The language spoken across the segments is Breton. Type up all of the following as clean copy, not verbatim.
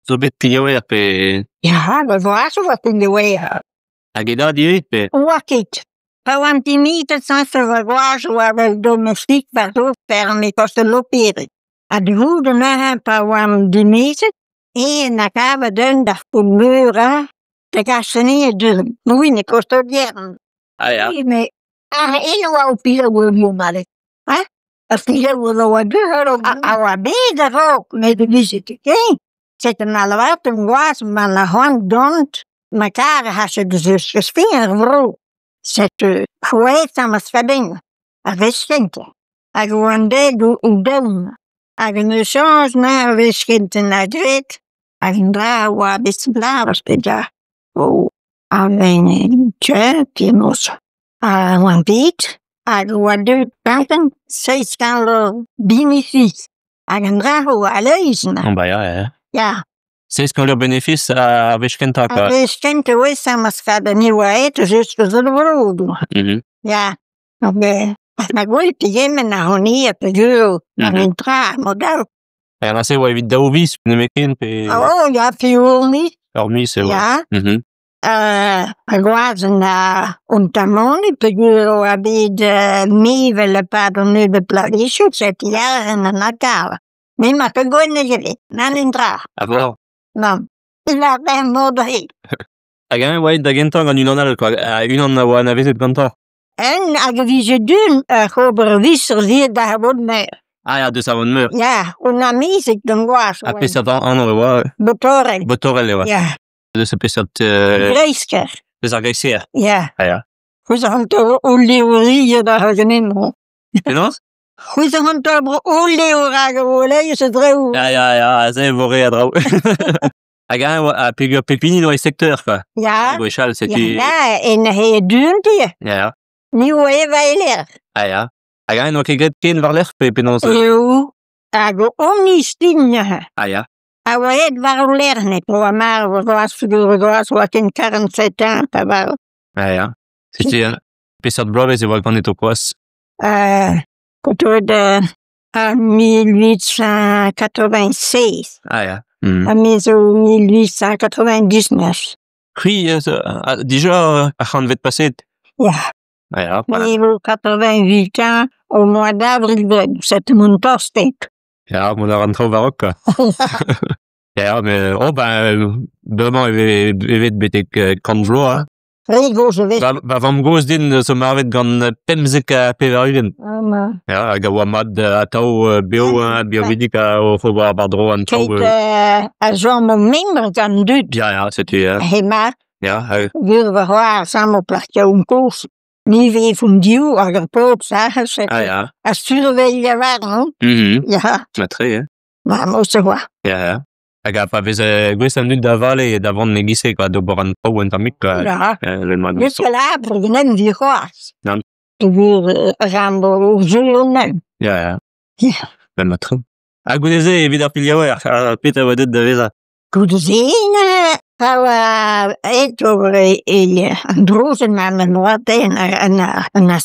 Zo bet pilhaouer pe... Ya, ba vloaz zo oa pilhaouer. Hag e dad ivez pe... Oa ket. Pa oan dimezet sañset va gwaz oa vel domestik war-dro ferm e koste Lopere. Ha da c'houde neuze pa oan dimezet eñ 'na kavet un d'ar Poull-Meur ha da gas anezhañ du-hont. Oui, e koste Audierne. Ah ya. Mais ar eno oa o pilhaouer normale. Hein? Ar pilhaouer a oa du-hont a oa bet a-raok met ne vije ket ken. Setu 'na lavaret d'am gwaz ma 'na c'hoant dont ma kar e c'hallfe da zeskiñ er vro. Setu c'hwezh am eus din ar wech kentañ hag oan bet o-daou hag en eus soñj neuze ar wech kentañ 'na graet hag an dra a oa bet lavaret o penaos a oan bet hag oa deuet gantañ seizh kant lur benefis hag an dra a oa a-leizh Oh bah ya, ya. Ya. Seizh kant lur benefis ar wech kentañ Ar quoi. wech kentañ oa am eus kavet ni oa aet just eus ar vro. Mhm. Ya, ma gwell pegement a c'honie peogwir Mhm. an tra mod-all. Hag an se oa evit daou viz nemetken pe Oh ya, piv miz. ur miz e oa. Ya, Mhm. ar gwaz 'na an tamoni peogwir oa bet mevel e-pad an nebeud bloavezhioù setu ya en Natal. Me 'ma ket gwelet ebet, nann un dra. Ah bon. Nann. Lâret mod eo. Hag eñ oa aet da gentañ gant unan all quoi, unan a oa anavezet gantañ. En hag e vije dun oc'h ober vicher da Vonmeur. Ah ya, deus a Vonmeur. Ya, on amezeg d'an gwaz. Ha peseurt anv e oa? Botorel. Botorel e oa. Ya. Deus a peseurt... Euh, Greisker. deus ar Greisker. Ya. Ah ya. C'hwezh an taol o levrier da ganin. Penaos? C'hwezh an taol o levr hag o leiz a draoù. Ya, ya, ya, aze e vo re a draoù. Hag eñ oa, ha peogwir pep hini oa e sekteur quoi. Ya. Gwechall, setu... Ya, en he dun dir. Ya, ya. Ni oa evel Ah ya. Hag eñ n'oa ket graet ken war-lerc'h pe penaos? Eo. Hag o omnistin neuze. Ah ya. A oa aet war o lerc'h net oa marv gwaz figure gwaz oa ken 47 ans pa varv. Ah ya. Setu peseurt bloavezh e oa ganet ho kwaz? Euh, Kotoet en 1896. Ah ya. Mm. Ha me zo 1899. C'hwi zo dija ar c'hantved paseet? Ya. Ah ya. Me vo 88 ans au mois d'avril setu mon tostet. Ya, mont a ran traoù war-raok quoi. Ya, mais oh ben bremañ e vez evet betek kant vloaz. Re gozh e vez. Va, va vamm-gozh din zo marvet gant 95. Ah, ma. Ya, hag a oa mat atav bev, hein, birvidik oc'h ober war-dro an traoù. Keit a chom membre gant an dud. Ya, ya, setu. Ya, Hemañ, ya, gwir va c'hoar samo plac'h kozh. Ni 'vez vont div hag ar paotr sac'h ah ya. a surveilh warnon. Mhm. Ya, Mat-tre, hein. ma mosse oa. Ya, ya. Hag a pa vez gwez an dud da vale da vont e-giz-se quoi, d'ober an traoù un tammig quoi. Ya. Evel ma N'eus ket labour ganin evit c'hoazh. Nann. Peogwir ran o zournen. Ya, ya. Ya. Ben mat-tre. Ha goude-se evit ar pilhaouer, petra a oa deuet da vezañ? Goude-se pa oa aet ober e an drozenn ma ma oa den an an an a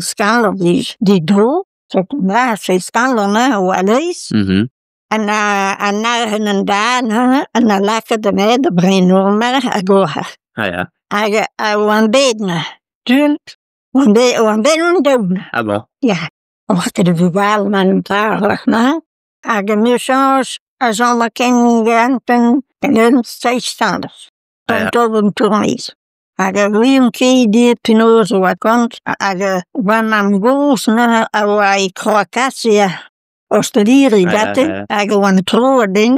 skañv d'e dro, setu bras e skañv a oa a-leizh. Mhm. An an arc'hant an da neuze an a lakaet anezhe da brenañ ur marc'h hag oc'h. Ah ya. Hag a oan bet neuze. Tunt, oan bet oan bet an daou. Ah bon. Ya. Oa ket a vugale ma an dra Hag em eus soñj a chom ken gantañ en seizh standard. Ah ya. An taol an tournez. Hag a ouion ket dit penaos oa kont hag va mamm-gozh neuze a oa e Kroakasia ostaliri Ah ya, gante ya. hag oan tro din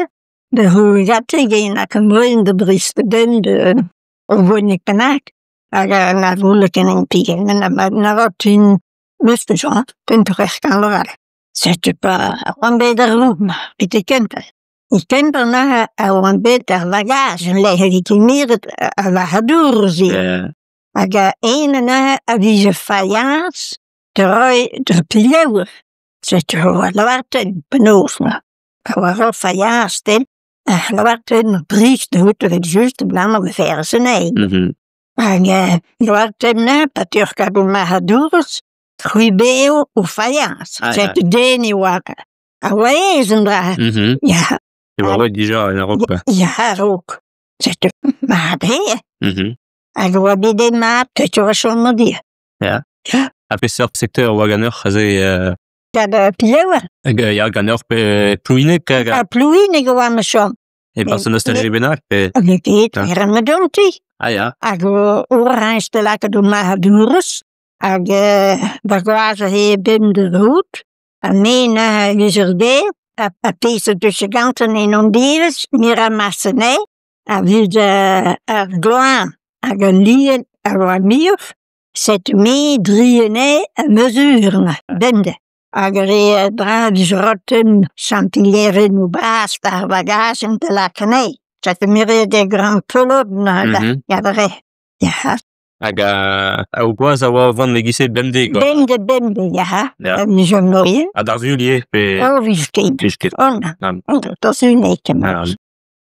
da c'houzout gante gen hag an moaien da brest den da ur voennig bennak. Hag na voule ken en pegen na na vat tin meus ket soñj, pemp kant lur. Setu pa oan bet ar roum betek Kemper. E Kemper neuze a oan bet ar vagaj lec'h evit miret ar varc'hadour-se. Ya. Hag en neuze a vije failhañs da reiñ d'ur pilhaouer. Setu oa lavaret penaos neuze. Pa oa ur failhañs din, lavaret priz da c'hoût evel-just abalamour da verzh anezhi. Mhm. Hag lavaret neuze pa teuc'h kaout marc'hadourez, c'hwi baeo ho failhañs. Ah, ya. Setu den e oa. A oa aes an dra. Mhm. Ya. E oa roet dija en a-raok kwa. Ya, a-raok. Setu mat eo. Mhm. Hag oa bet en mat, setu oa chomet dir. Ya. Ya. Ha peseurt sekteur oa ganeoc'h aze Gant piv? Hag ya, ganeoc'h pe Plouhineg hag Ha Plouhineg e oa ma chom. E-barzh un ostaleri bennak pe N'eo ket, Ya. er ma ti. Ah ya. Hag orañj da lakaat o marc'hadourez. Hag da goaz he bemdez rout. Ha me neuze eus ur gêr, ha pezh a deufe gantañ en hon devezh, me ramasse anezhe, ha 'vit ar gloan hag al lien a oa muioc'h, setu me dri anezhe ha mezur bemdez. Hag ar re dra vije roten chantilherennoù bras 'ba ar bagajenn da lakaat anezhe. Setu me 'rae des grands pelotes neuze ya da re. Ya. Hag ar gwaz a oa o vont e-giz-se bemdez quoi. Bemdez, bemdez, ya. Ya. Vije moien. Ha d'ar sul ivez pe... Oh, vije ket. Vije ket. Oh, Nann. D'ar sul n'eo ket mat.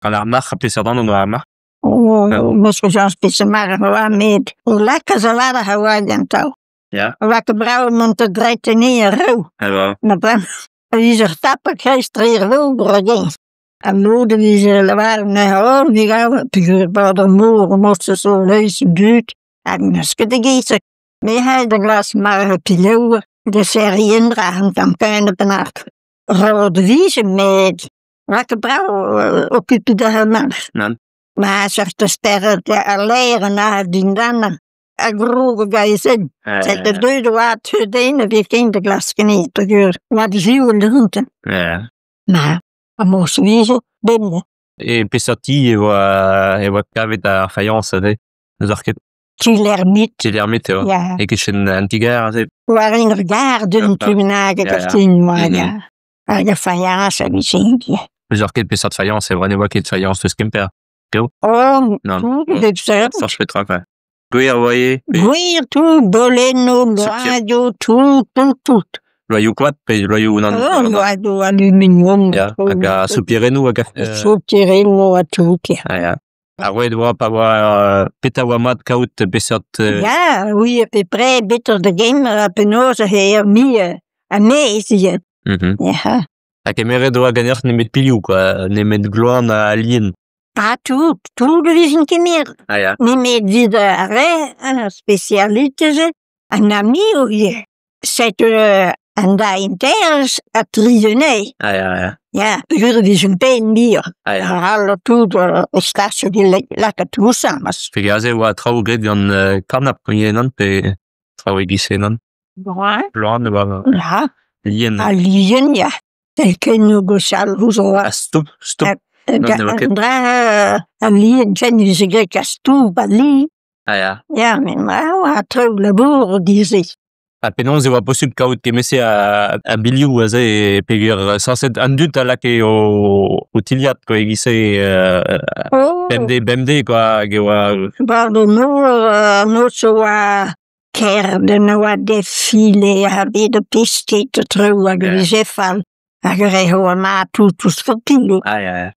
Gant ar marc'h, peseurt anv ar marc'h? Oh, meus ket soñj peseurt marc'h a oa, met o lakaat a-walc'h a oa gantañ. Ya. A oa ket brav mont da dreiteniñ ar reoù. Ah Ma bremañ a vije ur tapet kreisteiz er vro Ha lod a vije lavaret anezhañ oh me peogwir 'ba ar mor morse zo leizh a dud hag n'eus ket da gezeg. Me c'hell da glask marc'h pileour da serriñ un dra un tamm kaer bennak. Roet 'vije met 'oa ket brav okupiñ da ur marc'h. Nann. Ma seurt spered al laer an avel dindanañ a grog a-gaezh Setu deuet oa tud den a vez ken da glask anezhe peogwir oa diziwall gantañ. Ya. Ma, ha morse 'vije bemdez. E peseurt ti e oa e oa kavet ar faïañs aze? N'eus ket. Ti l'Ermite. Ti l'Ermite eo. Ya. E-kichen an ti-gar aze. War un gar d'un tu bennak Ya, hag ya. fin oa, Mhm. ya. Hag ar faïañs a vije ya. N'eus ket peseurt faïañs e oa ne oa ket faïañs eus Kemper. Oh, Nann. tout, bep seurt. Forzh petra quoi. Gwir oa ivez. Pe Gwir tout, bolennoù, loaioù, tout, tout, tout. Loaioù koad pe loaioù nann. Oh, loaioù aluminium. Ya, hag a soupirennoù hag a... Soupirennoù ha tout, ya. Ah, ya. Ar roet oa pa oa petra oa mat kaout peseurt... Ya, oui, à peu près, beter da gemer ha penaos e eo mi anezhe ya. Mhm. Ya. Ha kemeret oa ganeoc'h nemet pilhoù quoi, nemet gloan ha lien. Ah, tout, tout e vezint kemeret. Ah ya. Nemet evit ar re, ar spesialite-se, an amioù ivez. Setu an dainterez ha tri anezhe. Ah ya, ya. Ya, peogwir e vijent penn muioc'h. Ah ya. Ar tout o stasioù lakaat tout asambles. Peger aze oa traoù graet gant kanab nann pe traoù e-giz-se nann. Bloaz. Bloaz oa Ya. lien. Ha lien, ya. Telkennoù gwechall ouzh Ha stop, stop. Non, ne oa ket. An dra al lien ken vije graet a-stoup al lien. Ah ya. Ya, met ma oa traoù labour e-giz-se. Ha penaos e oa posubl kaout kement-se a, a bilhoù aze peogwir sañset an dud a lakae o, o tilhad quoi e-giz-se Oh. bemdez bemdez quoi hag e oa Ba an nor an noz oa kerden a oa defile ha bet o pesked o traoù hag Ya. vije fall. Hag ar re oa mat tout ouzh fotilhoù. Ah ya ya.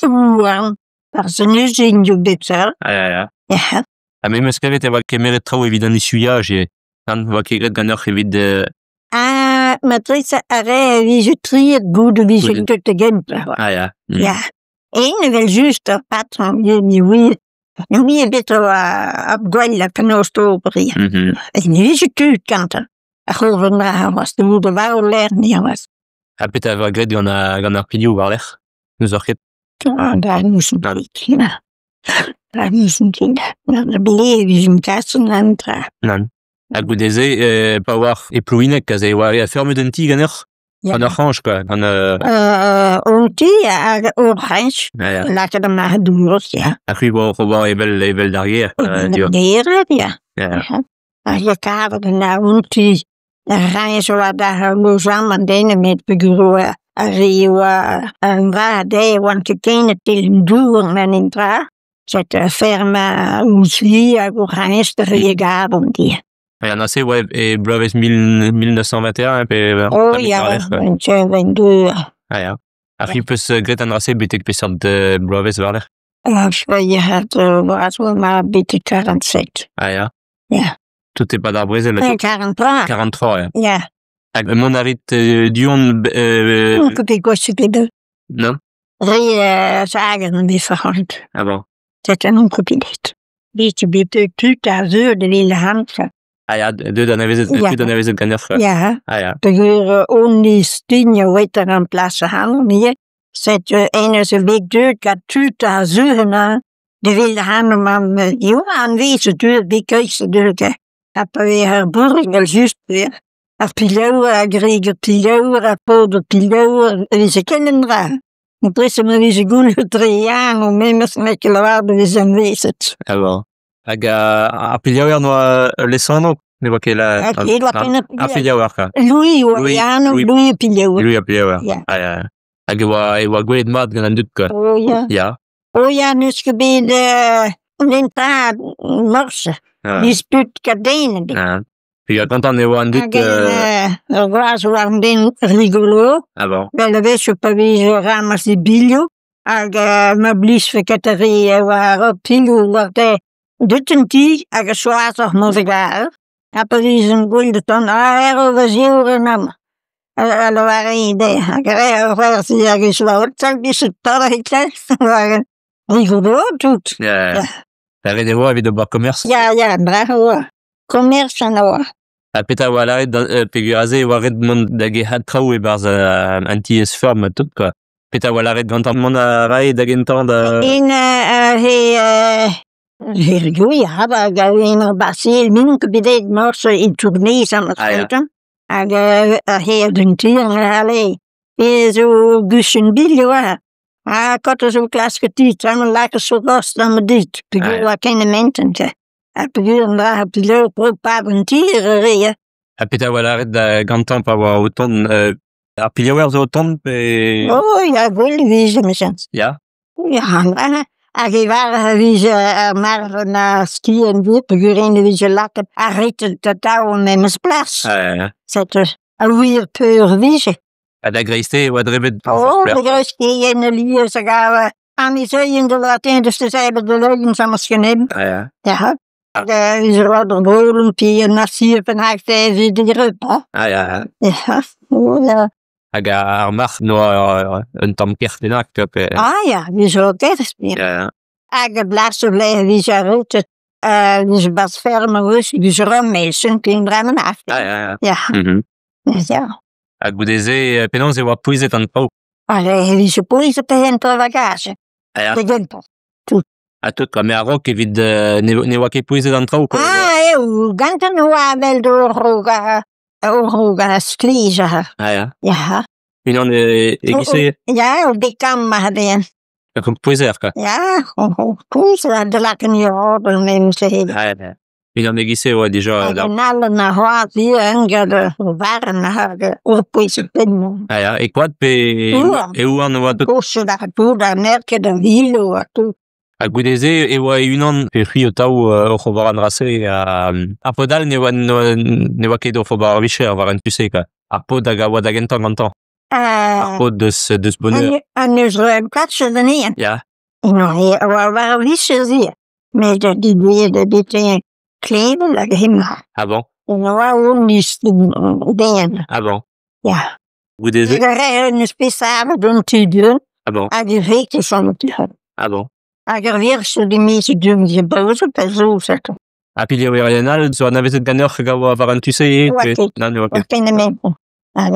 Houarn, barzh an uzin bep seurt. Ah ya ya. Ya. Ha me 'meus klevet e oa kemeret traoù evit an essuyage ivez. Nann, oa ket graet ganeoc'h evit Ah, matrese ar re a vije triet goude vije Goude. ket da gentañ. Ah ya. Mm. Ya. Eñ evel-just ur patron ne ouie ne ouie bet oa ar gwellañ penaos d'ober ivez. Mhm. Ne vije tud gantañ. Ar c'hourvenn a oa stouet war-lerc'h ni a oa. Ha petra a oa graet gant ar, gant ar pilhoù war-lerc'h? N'ouzoc'h ket. Ah, da n'ouzon ket. Da n'ouzon ket. Da bele e vijemp kaset an dra. Nann. Ha goude-se, pa oac'h e Plouhineg, aze e oa feurmet un ti ganeoc'h? Ya. Gant ur c'hrañj, quoi. Gant, Un ti hag ur c'hrañj. ya, ya. Lakaet an marc'hadourez, ya. Ha c'hwi oa oc'h ober evel, evel d'ar gêr. D'ar gêr, ya. Ya. Hag e kavet an un ti. Ar c'hrañj oa da lojañ an den met peogwir oa ar re oa an dra dezhe oant ket ken e tel dour en un dra. Setu ur ferm ouzh hag o c'hrañj da re gavont dir. Ya, neuze oa e bloavezh mil, 1921 pe... Oh ya, 22. Ah ya. Ha c'hwi peus graet an dra-se betek peseurt bloavezh war-lerc'h? Ah, je oa oa ma betek 47. Ah ya. Ya. Tout e-pad ar brezel. 43. 43, ya. Ya. Hag mont a rit du-hont... On ket bet gwasket bet. Non? Re zagen an different. Ah bon. Setu an ket. Vije bet tud a zeu de Lillehammer. Ah ya, deuet anavezet, Ya. tud anavezet ganeoc'h. Ya. Ah ya. Peogwir on ni stign a oet an plas ac'hanon ivez. Setu en eus bet deuet gant tud a zeu na de Lillehammer man jo an vez deuet bet keuz deuet. Ha pa vez ar bourreg al just ya. Ar pilhaour a greg ar pilhaour, ar paotr ar pilhaour, e veze ken un dra. En dres ma veze goulet dre yann o memes n'eo ket lavaret e veze anavezet. Ah bon. Hag ar pilhaouer noa lesanv, ne oa ket la... Ha ket oa ken ar Ar pilhaouer, quoi. Louis oa Louis, Yann, Louis. Louis ar pilhaour. Louis ar pilhaouer. Ya. Ah ya. Hag e oa, e oa gwelet mat gant an dud, quoi. Oh ya. Ya. Oh ya, n'eus ket bet un entrad morse. Ah. Disput kaden ebet. Ah. Puis kontant e oa an dud... Hag ur gwaz oa an den rigolo. Ah bon. Bel a wech pa veze ramas e bilhoù. Hag ma blij ket a re oa ar pilhoù war de deut un ti hag a soaz oc'h mont gar. Ha pa veze an gwell de ton a eo va ziour an am. A war e de. Hag a re ur werz hag e soa ur tag bis tar a hitle. Rigolo tout. Ya. La ret e oa evit ober commerce. Ya, ya, brac'h oa. Commerce an oa. Ha petra oa lâret peogwir aze e oa ret mont da gerc'hat traoù e-barzh an tiez feurm ha tout, quoi. Petra oa lâret gantañ mont a rae da gentañ da... En he he ha hag en ur basel min ket bet aet morse e tournez an Ah, ya. ar Hag he d'un tir an hale. He zo guchen bilho oa. Ha kot a zo klask dit, an lak zo gost an dit. Peogwir Ah, oa ken menten te. Ha peogwir an dra ha pilho pro pad an tir a re. Ha petra oa lâret da gantañ pa oa o tont... ar pilhaouer zo o tont pe... Oh, ya, gwell e vije, mechañs. Ya. Ya, an dra hag e var a vije ar marv na ski en vi, peogwir en e vije lakaet arretet da daou memes plas. Ah, ya, ya. Setu a wir peur vije. Ha da greiste e oa drebet... Oh, de greiste en e lies hag a an e zeien de latin dus de zeibe de leugen sammers geneem. Ah, ya. Ja. Hag is er wat brolen pi en nasier van haag de de rup. Ah, ya, ya. Ja. Oh, ja. Hag ar marc'h noa un tamm kerc'h bennak, quoi, pe... Ah ja, wie zo kerst. Ya, ya. Hag e blaas op wie ze route. Dus bas ferme rus, wie ze rummeesen, kun bremmen af. Ah, ya, ya. Ja. Mhm. Ja. Hag goude-se, penaos e oa pouezet an traoù. Allee, wie ze poezen te hen ter bagage. Ah, ya. De gimper. Ha tout, quoi. Mais a-raok evit ne oa ket pouezet an traoù, quoi. Ah, eeuw, ganten oa wel door roga, roga sklezer. Ah, ya. Ja. Unan e, e Oh, gise, Ja, op die kam maar den. ur pouezer, quoi. Ja, poezen, de lakken je orden mensen heen. Ah, ya. Unan e gise oa dija... Hag da- an alle na hoat hier en de waren hag oorpoezen pinnen. Ah, ya. E koad pe... Ouan. E ouan oa tout. Kosten daar toe, daar merken de wielen oa toe. Ha goude-se e oa e-unan pe c'hwi o taou oc'h ober an rase ha ar paotr all ne oa, ne oa, ne oa ket oc'h ober ar vicher war an tu-se, quoi. Ar paotr hag a oa da gentañ gantañ. Ar paotr deus, deus bonheur. En dus ruim katsen dan in. Ya. Nou, hier waar waar wisten ze. Maar dat die weer dat dit een kleven dat hem. Ah bon. En waar om die dingen. Ah bon. Ja. Goude-se. Er rijden een speciale doen te doen. Ah bon. En die weten van het doen. Ah bon. En er weer ze die mensen doen die boze persoon zetten. Ha pilhaouerien all zo anavezet ganeoc'h hag a oa war an tu-se e? Oa pe- ket. Nann, ne oa ket. Wat kennen mensen. En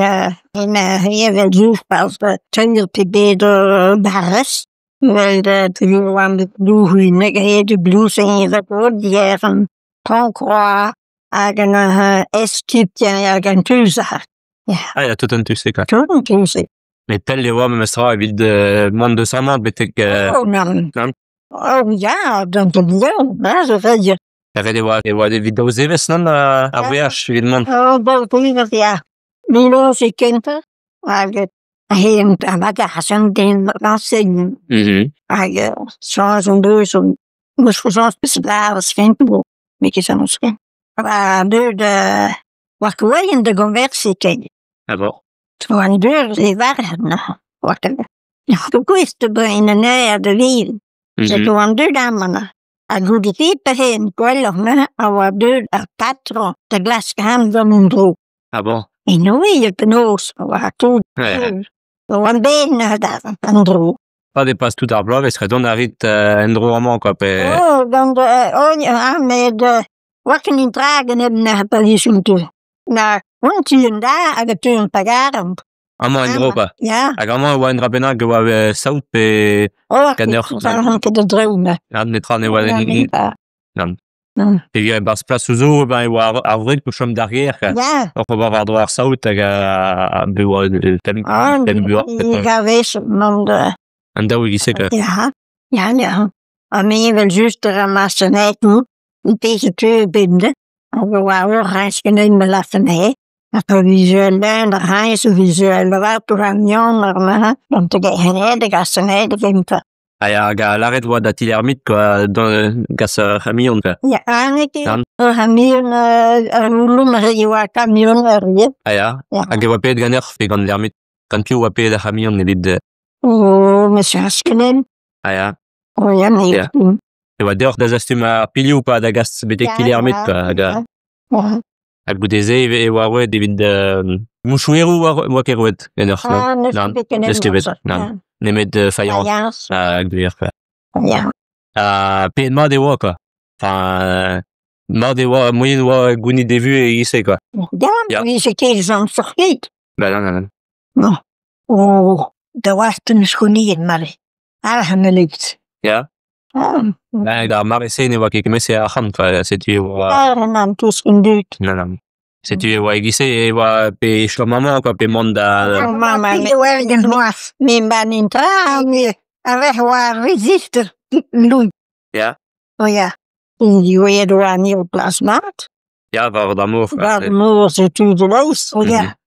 en hier wil je pas de tweede PB de Barres. Wel de aan de bloe de blues en dat wordt die van Concours hag een S-type hag een tuza. Ah ya, tout an tu-se, quoi. Tout een tuza. Met pell e oa memes tra evit mont deus amañ betek... Oh, nan. nan. Oh ja, dan te leuk, hè, zo weet je. Ret e oa, e oa evit daou zevezh, nann, ar Ja. veaj evit mont. Oh, dat is ja. Milo ze kent Hag het heen en wat daar zijn den was in. Mhm. Hag zo zo'n deur zo'n moest voor zo'n speciale schenken. Beetje zo'n schenk. Maar de de wat in de conversie ken. Ah bon. Toen deur die waren wat Ja, de koest in de nee de wiel. Mhm. Setu an deut amañ. Hag goude se heen gwelloc'h neuze a oa deut ar patron da glask han gant an dro. Ah bon. E noe penaos a oa tout. Ouais. Oa an ben neuze da an dro. Pas e-pad tout ar bloavezh, dont a rit en-dro amañ quoi pe... Oh, gant oh ya, met oa ket an dra ganeomp neuze pa vijemp ket. Na hon ti en da hag e teuomp pa garomp. Amañ en-dro quoi. Ya. Hag amañ e oa un dra bennak e oa saout pe... Oh, Ganeoc'h. Ganeoc'h ket da dreoù, na. Nann, netra ne oa... Nann. Nann. Nann. Peogwir e-barzh plasoù zo, ben e oa ar wreg o chom d'ar gêr quoi. Ya. Oc'h ober war-dro ar saout hag be oa pemp Ah, pemp bloaz. a-wech mont An daou e-giz-se quoi. Ya, ya, ya. Ha me evel-just a ramasse anezho, un pezh e teu bemdez, hag a oa ur riñs ganin ma lakaat anezhe. Ha pa vije leun ar riñs e vije lavaret ar mion ar ma gant da gas anezhe da gentañ. Ha ya, hag a lâret oa da ti-l'ermite quoi, gas ur c'hamion quoi. Ya, ha n'eo ket Nann. ur c'hamion ur rouloum e oa kamion ur yer. Ah ya, Ya. hag e oa paeet ganeoc'h pe gant l'ermite. Gant piv oa paeet ar c'hamion evit... Oh, monsieur Askenen. Ah ya, Oh ya, mais... Ya. e oa deoc'h da zastum ar pilhoù quoi, da gas betek ti-l'ermite quoi. Hag, Ya. Ya. hag goude-se e oa roet evit... mouchoueroù oa, oa ket roet ganeoc'h, non? Ah, n'eus Nann, ket bet n'eus ket bet, nann. nann. Nemet faïañs Faïañs. ha gwir quoi. Ya. Ha paeet mat e oa quoi. Enfin, mat e oa, moaien oa gounit e vuhez e-giz-se quoi. Ya, Ya. vije ket gant sortiet. Ba nann, nann, Non. Oh, da oa eus gouniet mare. Arc'hant an Ya. Ah, Ba, d'ar mare-se ne oa ket kement-se arc'hant quoi, setu e oa... Arc'hant an tous an dud. Nann, nann. Setu e oa e-giz-se e oa pe chom amañ quoi, pe mont da... Oh, mamma, me oa c'hoazh. Me ban intra, me a vec'h oa rezister. Louis. Ya. Oh ya. Diwezhat oa an plas mat. Ya, war ar mor. War ar mor setu de laos. Oh ya.